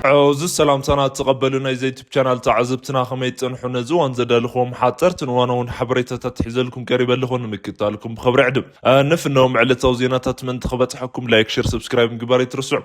ዕዙዝ ሰላምታና እትቐበሉ ናይ ዩቱብ ቻናል ተዓዘብትና ከመይ ትጸንሑ? ነዚ እዋን ዘዳልኹዎም ሓጸርትን እዋናውን ሓበሬታታት ሒዘልኩም ቀሪበ ኣለኹ። ንምክትታልኩም ብኽብሪ ዕድም። ንፍነዎም ዕለታዊ ዜናታት ምእንቲ ክበጽሐኩም ላይክ፣ ሼር፣ ሰብስክራይብ ምግባር ኣይትርስዑ።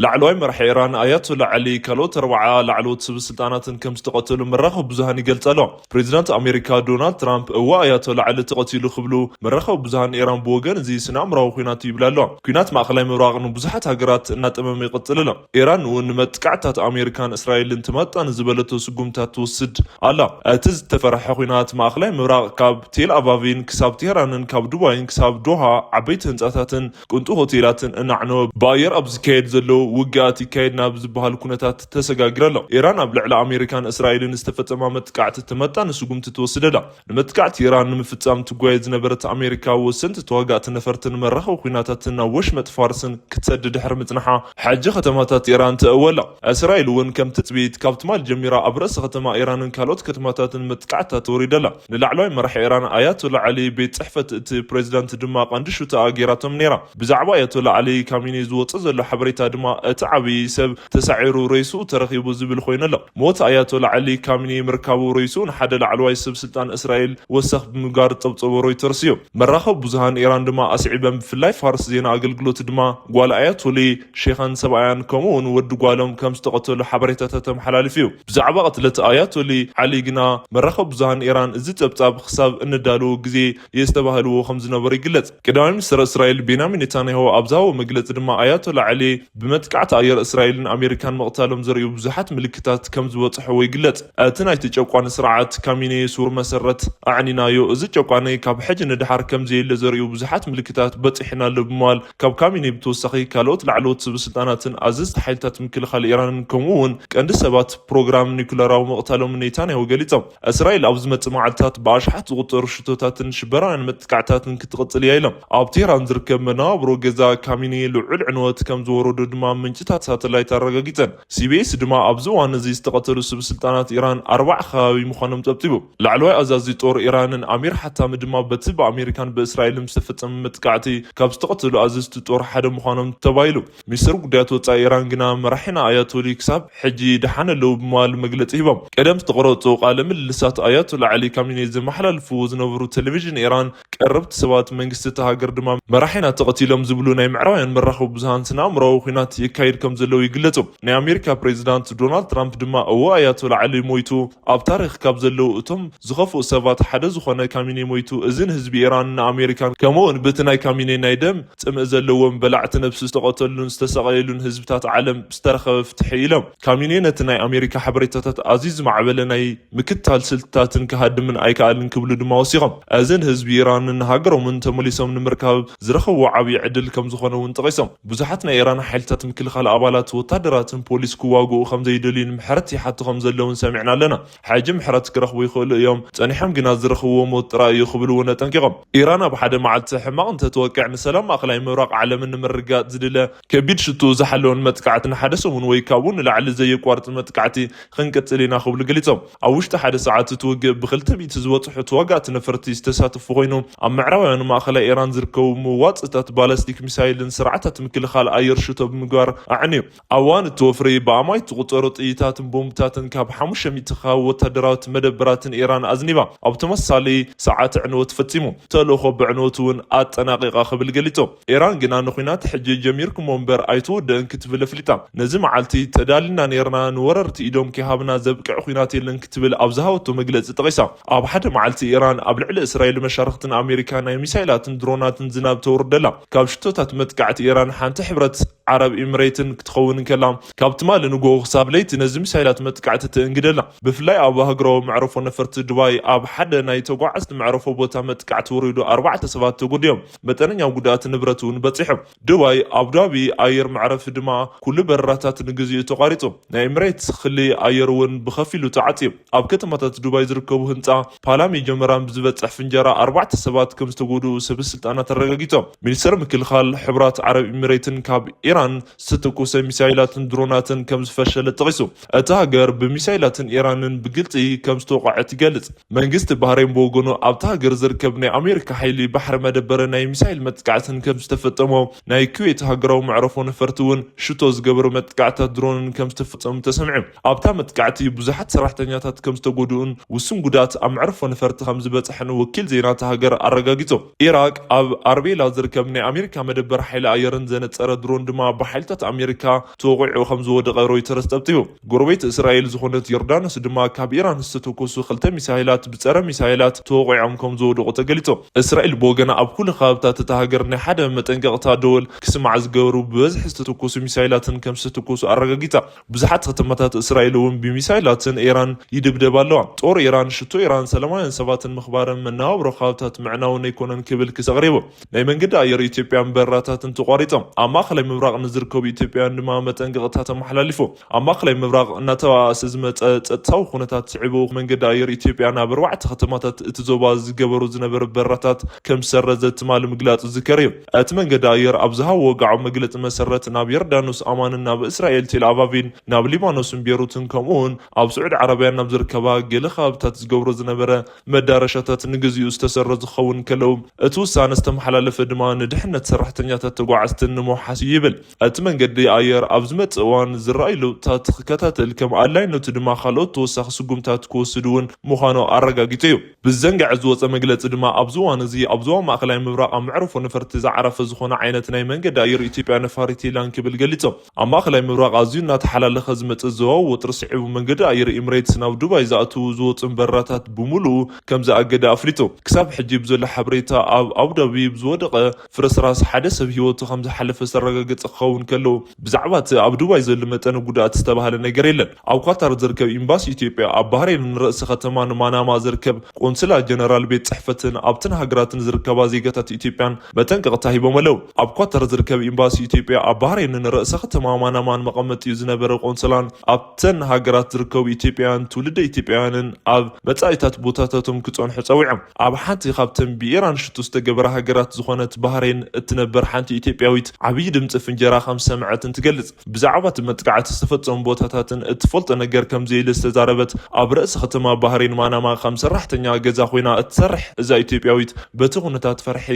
ላዕለዋይ መራሒ ኢራን ኣያቶላ ዓሊ ካልኦት ኣርባዓ ላዕለዎት ሰበ ስልጣናትን ከም ዝተቐተሉ መራኸቢ ብዙሃን ይገልጻ ኣለዋ። ፕሬዚዳንት ኣሜሪካ ዶናልድ ትራምፕ እወ ኣያቶላ ዓሊ ተቐቲሉ ክብሉ መራኸቢ ብዙሃን ኢራን ብወገን እዚ ስነ ኣእምራዊ ኲናት እዩ ይብላ ኣለዋ። ኲናት ማእኸላይ ምብራቕ ንብዙሓት ሃገራት እናጠመመ ይቕጽል ኣሎ። ኢራን እውን ንመጥቃዕትታት ኣሜሪካን እስራኤልን ትመጣ ንዝበለቶ ስጉምታት ትወስድ ኣላ። እቲ ዝተፈርሐ ኲናት ማእኸላይ ምብራቕ ካብ ቴል ኣቫቪን ክሳብ ቴህራንን ካብ ዱባይን ክሳብ ዶሃ ዓበይቲ ህንጻታትን ቅንጡ ሆቴላትን እናዕነወ ብኣየር ኣብ ዝካየድ ዘሎ ውግኣት ይካየድ ናብ ዝበሃል ኩነታት ተሰጋጊሩ ኣሎ። ኢራን ኣብ ልዕሊ ኣሜሪካን እስራኤልን ዝተፈጸማ መጥቃዕቲ ትመጣ ንስጉምቲ ትወስድ ኣላ። ንመጥቃዕቲ ኢራን ንምፍጻም ትጓየ ዝነበረት ኣሜሪካ ወሰንቲ ተዋጋእቲ ነፈርትን መራኸቢ ኲናታትን ናብ ወሽመጥ ፋርስን ክትሰድ ድሕሪ ምጽንሓ፣ ሕጂ ከተማታት ኢራን ትእወላ። እስራኤል እውን ከም ትጽቢት ካብ ትማል ጀሚራ ኣብ ርእሲ ከተማ ኢራንን ካልኦት ከተማታትን መጥቃዕትታት ተወሪዳ ኣላ። ንላዕለዋይ መራሒ ኢራን ኣያቶላ ዓሊ ቤት ጽሕፈት እቲ ፕሬዚዳንት ድማ ቀንዲ ሹተኣ ገይራቶም ነይራ። ብዛዕባ ኣያቶላ ዓሊ ካሚኒ ዝወጽእ ዘሎ ሓበሬታ ድማ እቲ ዓብዪ ሰብ ተሳዒሩ ሬስኡ ተረኺቡ ዝብል ኮይኑ ኣሎ። ሞት ኣያቶላ ዓሊ ካሚኒ ምርካቡ ሬስኡ ንሓደ ላዕለዋይ ሰብ ስልጣን እስራኤል ወሰኽ ብምግባር ጸብጸቦ ሮይተርስ እዩ። መራኸቢ ብዙሃን ኢራን ድማ ኣስዒበን ብፍላይ ፋርስ ዜና ኣገልግሎት ድማ ጓል ኣያቶሊ ሼኻን ሰብኣያን ከምኡ እውን ወዲ ጓሎም ከም ዝተቐተሉ ሓበሬታታት ተመሓላሊፉ እዩ። ብዛዕባ ቅትለት ኣያቶሊ ዓሊ ግና መራኸቢ ብዙሃን ኢራን እዚ ጸብጻብ ክሳብ እንዳለዉ ግዜ የስተባህልዎ ከም ዝነበሩ ይግለጽ። ቀዳማይ ሚኒስትር እስራኤል ቤንያሚን ኔታንያሁ ኣብ ዝሃቦ መግለጺ ድማ ኣያቶላ ዓሊ ብመጥቃዕቲ ኣየር እስራኤልን ኣሜሪካን ምቕታሎም ዘርእዩ ብዙሓት ምልክታት ከም ዝበጽሕዎ ይግለጽ። እቲ ናይቲ ጨቋኒ ስርዓት ካሚኔ ሱር መሰረት ኣዕኒናዮ። እዚ ጨቋኒ ካብ ሕጂ ንድሓር ከም ዘየለ ዘርእዩ ብዙሓት ምልክታት በጺሕና ኣሎ ብምባል ካብ ካሚኔ ብተወሳኺ ካልኦት ላዕለዎት ሰበስልጣናትን ኣዘዝቲ ሓይልታት ምክልኻል ኢራንን ከምኡ እውን ቀንዲ ሰባት ፕሮግራም ኒኩለራዊ ምቕታሎም ኔታንያሁ ገሊጾም። እስራኤል ኣብ ዝመጽእ መዓልታት ብኣሽሓት ዝቑጸሩ ሽቶታትን ሽበራውያን መጥቃዕትታትን ክትቕጽል እያ ኢሎም። ኣብ ቴህራን ዝርከብ መነባብሮ ገዛ ካሚኒ ልዑል ዕንወት ከም ዝወረዶ ድማ ምንጭታት ሳተላይት ኣረጋጊጸን። ሲቢኤስ ድማ ኣብዚ እዋን እዚ ዝተቐተሉ ሰበስልጣናት ኢራን ኣርባዕ ከባቢ ምዃኖም ጸብጺቡ። ላዕለዋይ ኣዛዚ ጦር ኢራንን ኣሚር ሓታሚ ድማ በቲ ብኣሜሪካን ብእስራኤልን ዝተፈጸመ መጥቃዕቲ ካብ ዝተቐተሉ ኣዘዝቲ ጦር ሓደ ምዃኖም ተባሂሉ። ሚኒስትር ጉዳያት ወጻኢ ኢራን ግና መራሒና ኣያቶሊ ክሳብ ሕጂ ደሓን ኣለዉ ብምባል መግለጺ ሂቦም። ቀደም ዝተቐረጹ ቃለ ምልልሳት ኣያቶላ ዓሊ ካሚኔ ዘመሓላልፍዎ ዝነበሩ ቴሌቪዥን ኢራን ቀረብቲ ሰባት መንግስቲ እታ ሃገር ድማ መራሒና ተቐቲሎም ዝብሉ ናይ ምዕራባውያን መራኸቢ ብዙሃን ስነ ኣእምራዊ ኲናት የካይድ ከም ዘለዉ ይግለጹ። ናይ ኣሜሪካ ፕሬዚዳንት ዶናልድ ትራምፕ ድማ እወ ኣያቶላ ዓሊ ሞይቱ ኣብ ታሪኽ ካብ ዘለዉ እቶም ዝኸፍኡ ሰባት ሓደ ዝኾነ ካሚኔ ሞይቱ፣ እዚ ንህዝቢ ኢራን ንኣሜሪካን ከምኡውን ብቲ ናይ ካሚኔ ናይ ደም ጽምእ ዘለዎም በላዕቲ ነብሲ ዝተቐተሉን ዝተሰቐየሉን ህዝብታት ዓለም ዝተረኸበ ፍትሒ ኢሎም። ካሚኔ ነቲ ናይ ኣሜሪካ ሓበሬታታት ኣዝዩ ዝማዕበለ ናይ ምክትታል ስልትታትን ክሃድምን ኣይከኣልን ክብሉ ድማ ወሲኾም። እዚ ንህዝቢ ኢራንን ንሃገሮምን ተመሊሶም ንምርካብ ዝረኸብዎ ዓብዪ ዕድል ከም ዝኾነ እውን ጠቒሶም። ብዙሓት ናይ ኢራን ሓይልታት ምክልኻል ኣባላት ወታደራትን ፖሊስ ክዋግኡ ከም ዘይደልዩን ምሕረት ይሓቱ ከም ዘለውን ሰሚዕና ኣለና። ሕጂ ምሕረት ክረኽቡ ይኽእሉ እዮም፣ ጸኒሖም ግና ዝረኽብዎ ሞት ጥራይ እዩ ክብሉ እውን ኣጠንቂቖም። ኢራን ኣብ ሓደ መዓልቲ ሕማቕ እንተትወቅዕ ንሰላም ማእኸላይ ምብራቕ ዓለምን ንምርግጋጽ ዝድለ ከቢድ ሽትኡ ዝሓለወን መጥቃዕቲ ንሓደ ሰሙን ወይ ካብኡ ንላዕሊ ዘየቋርጽ መጥቃዕቲ ክንቅጽል ኢና ክብሉ ገሊጾም። ኣብ ውሽጢ ሓደ ሰዓት እቲ ውግእ ብክልተ ሚእቲ ዝበጽሑ ተዋጋእቲ ነፈርቲ ዝተሳተፉ ኮይኑ ኣብ ምዕራባውያን ማእኸላይ ኢራን ዝርከቡ መዋጽእታት ባላስቲክ ሚሳይልን ስርዓታት ምክልኻል ኣየር ሽቶ ብምግባር ኣዕንዩ። ኣብ እዋን እቲ ወፍሪ ብኣማኢት ዝቑጸሩ ጥይታትን ቦምብታትን ካብ ሓሙሽተ ሚእቲ ካብ ወታደራዊ መደበራትን ኢራን ኣዝኒባ። ኣብ ተመሳሳሊ ሰዓት ዕንወት ፈጺሙ። ተልእኾ ብዕንወት እውን ኣጠናቒቓ ክብል ገሊጹ። ኢራን ግና ንኹናት ሕጂ ጀሚርኩሞ እምበር ኣይትወድእን ክትብል ኣፍሊጣ። ነዚ መዓልቲ ተዳሊና ኔርና፣ ንወረርቲ ኢዶም ከይሃብና ዘብቅዕ ኹናት የለን ክትብል ኣብ ዝሃበቶ መግለጺ ጠቒሳ። ኣብ ሓደ መዓልቲ ኢራን ኣብ ልዕሊ እስራኤል መሻርኽትን ኣሜሪካ ናይ ሚሳይላትን ድሮናትን ዝናብ ተውርደላ። ካብ ሽቶታት መጥቃዕቲ ኢራን ሓንቲ ሕብረት ዓረብ ኢምሬትን ክትኸውን እንከላ፣ ካብ ትማሊ ንግሆ ክሳብ ለይቲ ነዚ ሚሳይላት መጥቃዕቲ ትእንግደላ። ብፍላይ ኣብ ኣህጉራዊ መዕረፎ ነፈርቲ ዱባይ ኣብ ሓደ ናይ ተጓዓዝቲ መዕረፎ ቦታ መጥቃዕቲ ወሪዱ ኣርባዕተ ሰባት ተጎዲኦም። መጠነኛ ጉድኣት ንብረት እውን በጺሑ። ዱባይ ኣቡዳቢ ኣየር መዕረፊ ድማ ኩሉ በረራታት ንግዚኡ ተቋሪጹ። ናይ ኢምሬትስ ክሊ ኣየር እውን ብኸፊሉ ተዓጽዩ። ኣብ ከተማታት ዱባይ ዝርከቡ ህንጻ ፓላሚ ጀመራን ብዝበጽሕ ፍንጀራ ኣርባዕተ ሰባት ከም ዝተጎድኡ ሰበስልጣናት ኣረጋጊጾም። ሚኒስትር ምክልኻል ሕቡራት ዓረብ ኢሚሬትን ካብ ኢራን ዝተተኮሰ ሚሳይላትን ድሮናትን ከም ዝፈሸለ ጠቒሱ። እታ ሃገር ብሚሳይላትን ኢራንን ብግልጺ ከም ዝተወቕዐት ይገልጽ። መንግስቲ ባህሬን ብወገኑ ኣብታ ሃገር ዝርከብ ናይ ኣሜሪካ ሓይሊ ባሕሪ መደበር ናይ ሚሳይል መጥቃዕትን ከም ዝተፈጸሞ፣ ናይ ኩዌት ሃገራዊ መዕረፎ ነፈርቲ እውን ሽቶ ዝገበሩ መጥቃዕታት ድሮንን ከም ዝተፈጸሙ ተሰምዑ። ኣብታ መጥቃዕቲ ብዙሓት ሰራሕተኛታት ከም ዝተጎድኡን ውሱን ጉድኣት ኣብ መዕረፎ ነፈርቲ ከም ዝበጽሐን ወኪል ዜና እታ ሃገር ኣረጋጊጹ። ኢራቅ ኣብ ኣርቤላ ዝርከብ ናይ ኣሜሪካ መደበር ሓይሊ ኣየርን ዘነጸረ ድሮን ድማ ብሓይልታት ኣሜሪካ ተወቒዑ ከም ዝወደቐ ሮይተርስ ጠብጢቡ። ጎረቤት እስራኤል ዝኾነት ዮርዳኖስ ድማ ካብ ኢራን ዝተተኮሱ ክልተ ሚሳይላት ብጸረ ሚሳይላት ተወቒዖም ከም ዝወደቑ ተገሊጹ። እስራኤል ብወገና ኣብ ኩሉ ከባብታት እታ ሃገር ናይ ሓደ መጠንቀቕታ ደወል ክስማዕ ዝገበሩ ብበዝሒ ዝተተኮሱ ሚሳይላትን ከም ዝተተኮሱ ኣረጋጊጻ። ብዙሓት ከተማታት እስራኤል እውን ብሚሳይላትን ኢራን ይድብደብ ኣለዋ። ጦር ኢራን ሽቶ ኢራን ሰላማውያን ሰባትን ምኽባርን መነባብሮ ከባብታት ምዕናውን ኣይኮነን ክብል ክስ ኣቕሪቡ። ናይ መንገዲ ኣየር ኢትዮጵያን በረራታትን ተቋሪጾም። ኣብ ማእከላይ ምብራቕ ንዝርከቡ ኢትዮጵያውያን ድማ መጠንቀቕታ ተመሓላሊፉ። ኣብ ማእከላይ ምብራቕ እናተባባሰ ዝመጸ ጸጥታዊ ኩነታት ስዒቡ መንገዲ ኣየር ኢትዮጵያ ናብ ኣርባዕተ ከተማታት እቲ ዞባ ዝገበሩ ዝነበረ በረራታት ከም ዝሰረዘ ትማሊ ምግላጹ ዝዝከር እዩ። እቲ መንገዲ ኣየር ኣብ ዝሃቦ ወግዓዊ መግለጺ መሰረት ናብ ዮርዳኖስ ኣማንን ናብ እስራኤል ቴል ኣቫቪን ናብ ሊባኖስን ቤሩትን ከምኡ እውን ኣብ ስዑዲ ዓረብያ ናብ ዝርከባ ገለ ከባብታት ዝገብሮ ዝነበረ መዳረሻታት ንግዚኡ ዝተሰረዙ ክኸውን ከለዉ፣ እቲ ውሳነ ዝተመሓላለፈ ድማ ንድሕነት ሰራሕተኛታት ተጓዓዝትን ንምውሓስ እዩ ይብል። እቲ መንገዲ ኣየር ኣብ ዝመጽእ እዋን ዝረኣዩ ለውጥታት ክከታተል ከም ኣድላይነቱ ድማ ካልኦት ተወሳኺ ስጉምታት ክወስድ እውን ምዃኑ ኣረጋጊጹ እዩ። ብዘንግዐ ዝወጸ መግለጺ ድማ ኣብዚ እዋን እዚ ኣብ ዞባ ማእከላይ ምብራቕ ኣብ መዕረፎ ነፈርቲ ዝዓረፈ ዝኾነ ዓይነት ናይ መንገዲ ኣየር ኢትዮጵያ ነፋሪት የላን ክብል ገሊጹ። ኣብ ማእከላይ ምብራቕ ኣዝዩ እናተሓላለኸ ዝመጽእ ዞባዊ ወጥሪ ስዒቡ መንገዲ ኣየር ኤምሬትስ ናብ ዱባይ ዝኣትዉ ዝወጹን በረራታት ብምሉኡ ከም ዝኣገደ ኣፍሊጡ። ክሳብ ሕጂ ብዘሎ ሓበሬታ ኣብ ኣቡዳቢ ብዝወደቐ ፍርስራስ ሓደ ሰብ ህይወቱ ከም ዝሓለፈ ዝተረጋገጸ ክኸውን ከሎ ብዛዕባ እቲ ኣብ ዱባይ ዘሎ መጠነ ጉድኣት ዝተባህለ ነገር የለን። ኣብ ኳታር ዝርከብ ኤምባሲ ኢትዮጵያ ኣብ ባህሬንን ርእሰ ከተማን ማናማ ዝርከብ ቆንስላ ጀነራል ቤት ጽሕፈትን ኣብትን ሃገራትን ዝርከባ ዜጋታት ኢትዮጵያን መጠንቀቕታ ሂቦም ኣለዉ። ኣብ ኳታር ዝርከብ ኤምባሲ ኢትዮጵያ ኣብ ባህሬንን ርእሰ ከተማ ማናማን መቐመጢኡ ዝነበረ ቆንስላን ኣብተን ሃገራት ዝርከቡ ኢትዮጵያውያን ትውልደ ኢትዮጵያውያንን ኣብ መጻኢታት ቦታታቶም ክጸንሑ ጸዊዖም። ኣብ ሓንቲ ካብተን ብኢራን ሽቶ ዝተገበራ ሃገራት ዝኾነት ባህሬን እትነብር ሓንቲ ኢትዮጵያዊት ዓብዪ ድምፂ ፍንጀራ ከም ዝሰምዐትን ትገልጽ። ብዛዕባ እቲ መጥቃዕቲ ዝተፈጸሙ ቦታታትን እትፈልጦ ነገር ከም ዘየለ ዝተዛረበት ኣብ ርእሰ ከተማ ባህሬን ማናማ ከም ሰራሕተኛ ገዛ ኮይና እትሰርሕ እዛ ኢትዮጵያዊት በቲ ኩነታት ፈርሒ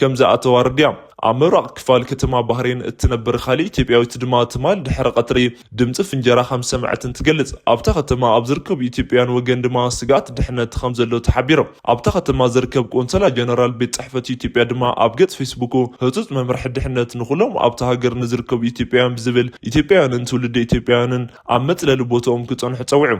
ከም ዝኣተዋ ኣረዲኣ። ኣብ ምብራቕ ክፋል ከተማ ባህሬን እትነብር ካልእ ኢትዮጵያዊት ድማ ትማል ድሕሪ ቀትሪ ድምፂ ፍንጀራ ከም ዝሰምዐትን ትገልጽ። ኣብታ ከተማ ኣብ ዝርከቡ ኢትዮጵያውያን ወገን ድማ ስግኣት ድሕነት ከም ዘሎ ተሓቢሮም። ኣብታ ከተማ ዝርከብ ቆንሰላ ጀነራል ቤት ጽሕፈት ኢትዮጵያ ድማ ኣብ ገጽ ፌስቡኩ ህጹጽ መምርሒ ድሕነት ንኹሎም ኣብታ ሃገር ንዝርከቡ ኢትዮጵያውያን ብዝብል ኢትዮጵያውያንን ትውልደ ኢትዮጵያውያንን ኣብ መጽለሊ ቦታኦም ክጸንሑ ጸዊዑ።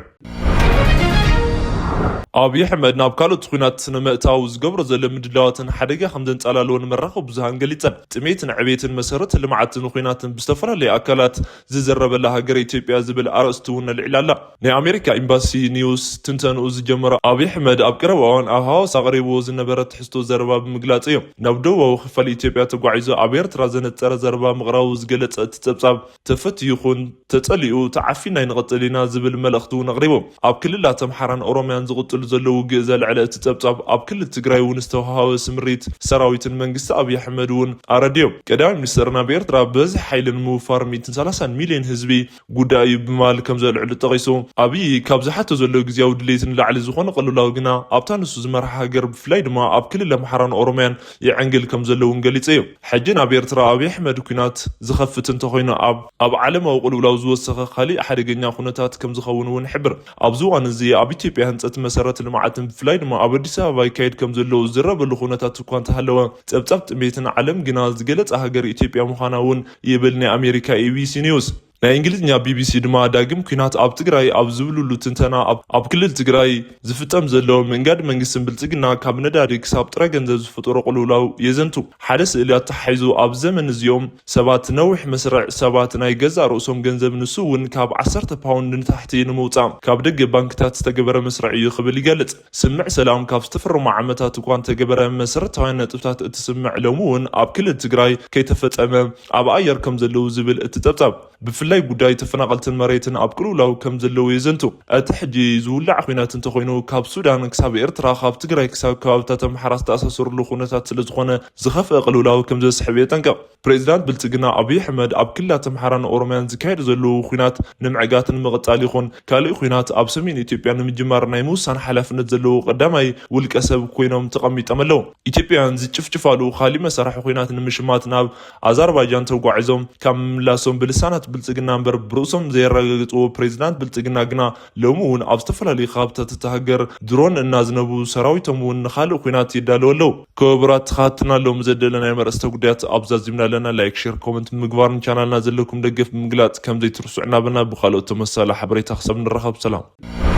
ኣብይ ኣሕመድ ናብ ካልኦት ኲናት ንምእታው ዝገብሮ ዘሎ ምድላዋትን ሓደጋ ከም ዘንጸላለዎ ንመራኸቢ ብዙሃን ገሊጸን። ጥሜትን ዕቤትን መሰረተ ልምዓትን ኲናትን ብዝተፈላለዩ ኣካላት ዝዝረበላ ሃገር ኢትዮጵያ ዝብል ኣርእስቲ እውን ኣልዒላ ኣላ። ናይ ኣሜሪካ ኤምባሲ ኒውስ ትንተንኡ ዝጀመረ ኣብይ ኣሕመድ ኣብ ቀረባ እዋን ኣብ ሃዋሳ ኣቕሪብዎ ዝነበረ ትሕዝቶ ዘረባ ብምግላጽ እዩ። ናብ ደቡባዊ ክፋል ኢትዮጵያ ተጓዒዙ ኣብ ኤርትራ ዘነጸረ ዘረባ ምቕራቡ ዝገለጸ እቲ ጸብጻብ ተፈትዩ ይኹን ተጸሊኡ ተዓፊና ኣይንቐጽል ኢና ዝብል መልእኽቲ እውን ኣቕሪቡ። ኣብ ክልላት ኣምሓራን ኦሮምያን ዝቕጽሉ ዘለዉ ውግእ ዘልዐለ እቲ ጸብጻብ ኣብ ክልል ትግራይ እውን ዝተወሃበ ስምሪት ሰራዊትን መንግስቲ ኣብይ ኣሕመድ እውን ኣረድዮም። ቀዳማይ ሚኒስተር ናብ ኤርትራ ብበዝሒ ሓይሊ ንምውፋር ሚእትን ሰላሳን ሚልዮን ህዝቢ ጉዳይ እዩ ብምባል ከም ዘልዕሉ ጠቒሱ፣ ኣብይ ካብ ዝሓቶ ዘሎ ግዝያዊ ድሌት ንላዕሊ ዝኾነ ቅልውላው ግና ኣብታ ንሱ ዝመርሓ ሃገር ብፍላይ ድማ ኣብ ክልል ኣምሓራን ኦሮምያን የዐንግል ከም ዘሎ እውን ገሊጹ እዩ። ሕጂ ናብ ኤርትራ ኣብይ ኣሕመድ ኲናት ዝኸፍት እንተኾይኑ ኣብ ኣብ ዓለማዊ ቅልውላው ዝወሰኸ ካሊእ ሓደገኛ ኩነታት ከም ዝኸውን እውን ይሕብር። ኣብዚ እዋን እዚ ኣብ ኢትዮጵያ ህንጸት መሰረተ ልምዓትን ብፍላይ ድማ ኣብ ኣዲስ ኣበባ ይካየድ ከም ዘሎ ዝዝረበሉ ኩነታት እኳ እንተሃለወ ጸብጻብ ጥሜትን ዓለም ግና ዝገለጸ ሃገር ኢትዮጵያ ምዃና እውን ይብል ናይ ኣሜሪካ ኤቢሲ ኒውስ። ናይ እንግሊዝኛ ቢቢሲ ድማ ዳግም ኲናት ኣብ ትግራይ ኣብ ዝብልሉ ትንተና ኣብ ክልል ትግራይ ዝፍጸም ዘሎ ምእንጋድ መንግስትን ብልጽግና ካብ ነዳዲ ክሳብ ጥረ ገንዘብ ዝፈጠሮ ቅልውላው የዘንቱ። ሓደ ስእሊ ኣተሓሒዙ ኣብ ዘመን እዚኦም ሰባት ነዊሕ መስርዕ ሰባት ናይ ገዛእ ርእሶም ገንዘብ ንሱ እውን ካብ ዓሰርተ ፓውንድ ንታሕቲ ንምውጻእ ካብ ደገ ባንክታት ዝተገበረ መስርዕ እዩ ክብል ይገልጽ። ስምዕ ሰላም ካብ ዝተፈረሙ ዓመታት እኳ እንተገበረ መሰረታውያን ነጥብታት እቲ ስምዕ ሎሚ እውን ኣብ ክልል ትግራይ ከይተፈጸመ ኣብ ኣየር ከም ዘለዉ ዝብል እቲ ጸብጻብ ብፍላይ ናይ ጉዳይ ተፈናቐልትን መሬትን ኣብ ቅልውላው ከም ዘለዉ የዘንቱ። እቲ ሕጂ ዝውላዕ ኩናት እንተኾይኑ ካብ ሱዳን ክሳብ ኤርትራ፣ ካብ ትግራይ ክሳብ ከባብታት ኣምሓራ ዝተኣሳሰሩሉ ኩነታት ስለ ዝኾነ ዝኸፍአ ቅልውላው ከም ዘስሕብ የጠንቅቕ። ፕሬዚዳንት ብልጽግና ኣብይ ኣሕመድ ኣብ ክልላት ኣምሓራን ኦሮምያን ዝካየድ ዘለዉ ኩናት ንምዕጋት ንምቕጻል ይኹን ካልእ ኩናት ኣብ ሰሜን ኢትዮጵያ ንምጅማር ናይ ምውሳን ሓላፍነት ዘለዉ ቀዳማይ ውልቀ ሰብ ኮይኖም ተቐሚጦም ኣለዉ። ኢትዮጵያውያን ዝጭፍጭፋሉ ካልእ መሳርሒ ኩናት ንምሽማት ናብ ኣዘርባይጃን ተጓዒዞም ካብ ምምላሶም ብልሳናት ብልጽግና እምበር ብርእሶም ዘየረጋግጽዎ ፕሬዚዳንት ብልጽግና ግና ሎሚ እውን ኣብ ዝተፈላለዩ ከባብታት እታ ሃገር ድሮን እናዝነቡ ሰራዊቶም እውን ንኻልእ ኩናት ይዳለዉ ኣለዉ። ክቡራት ተኸታተልትና ሎም ዘደለናዮም ኣርእስተ ጉዳያት ኣብዛዚምና ኣለና። ላይክ፣ ሼር፣ ኮመንት ብምግባርን ቻናልና ዘለኩም ደገፍ ብምግላጽ ከም ዘይትርስዑ እናበልና ብኻልኦት ተመሳሳሊ ሓበሬታ ክሳብ ንራኸብ ሰላም።